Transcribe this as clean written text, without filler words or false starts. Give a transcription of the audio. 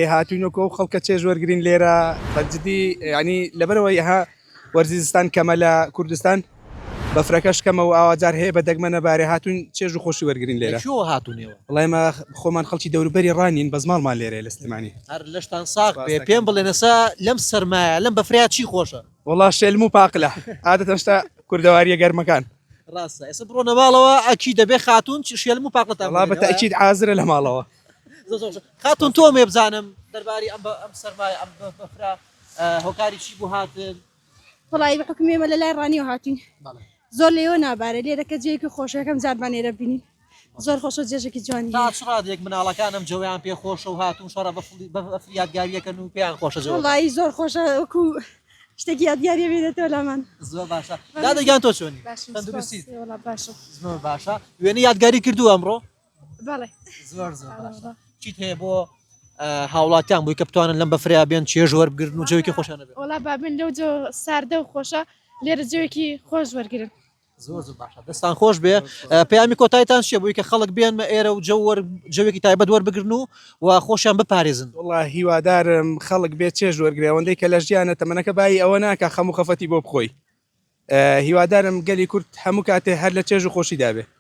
هاتوین وەکو ئەو خەڵکە چێژ وەرگین لێرە بە جدی یعنی لەبەرەوەی ها وەرزی زستان کەمە لە کوردستان بەفرەکەش کەمە و ئاواجار هەیە بە دەگمەنە بارێ هاتوین چێژ و خۆشی وەرگین لێرە لەکوێوە هاتوون ئێوە؟ وەڵای ئێمە خۆمان خەڵکی دەوروبەری ڕانین بەس ماڵمان لێرەیە لە سلێمانی. هەر لەشتان ساغ سپاس بێ دەکەم. پێم بڵێن ئێستا لەم سەرمایە لەم بەفرەیە چی خۆشە؟ وەڵا شێلم و پاقلە عادەتەن شتە کوردەوارییە گەرمەکان. ڕاستە ئێستا بڕۆنە ماڵەوە ئەکی دەبێ خاتوون شێلم و پاقلەتان وەڵا بە بۆ بێنێ وایە؟ تەئکید حازرە لە ماڵەوە. زۆر زۆر خۆشە. خاتوون تۆ ئەمەوێ بزانم دەرباری ئەم ئەم سەرمایە ئەم بەفرە هۆکاری چی بوو هاتن؟ وەڵایی بە حوکمی ئێمە لە لای ڕانیەوە هاتوین زۆر لێوە نابارێ لێرە کە جێیەکی خۆشە یەکەم جارمان ئێرە بینین زۆر خۆشە جێژێکی جوانی تا هەیە. چ ڕادەیەک مناڵەکان ئەم جەوەیان پێ خۆشە و هاتوون شەڕە بەفری یادگاریەکەن و پێیان خۆشە جەوەکە؟ وەڵایی زۆر خۆشە وەکو شتێکی یادگاریە بێنێتەوە لامان. زۆر باشە دادە گیان تۆ چۆنی؟ باشم تەندروستیت؟ سوپاس وەڵا باشم. زۆر باشە وێنەی یادگاری کردووە ئەمڕۆ؟ بەڵێ. زۆر زۆر باشە چیت هەیە بۆ هاوڵاتیان بووی کە بتوانن لەم بەفریا بێن چێژ وەربگرن و جەوێکی خۆشیان هەبێت؟ وەڵا با بن لەو جۆ ساردە و خۆشە لێرە جەوێکی خۆش وەرگرن. زۆر زۆر باشە دەستان خۆش بێ پەیامی کۆتایتان چییە بۆی کە خەڵک بێنمە ئێرە و جەو وەر جەوێکی تایبەت وەربگرن و و خۆشیان بپارێزن؟ وەڵا هیوادارم خەڵک بێ چێژ وەرگرێ ئەوەندەی کە لە ژیانە تەمەنەکە بایی ئەوە ناکا خەم و خەفەتی بۆ بخۆی هیوادارم گەلی کورد هەموو کاتێ هەر لە چێژ و خۆشیدا بێ.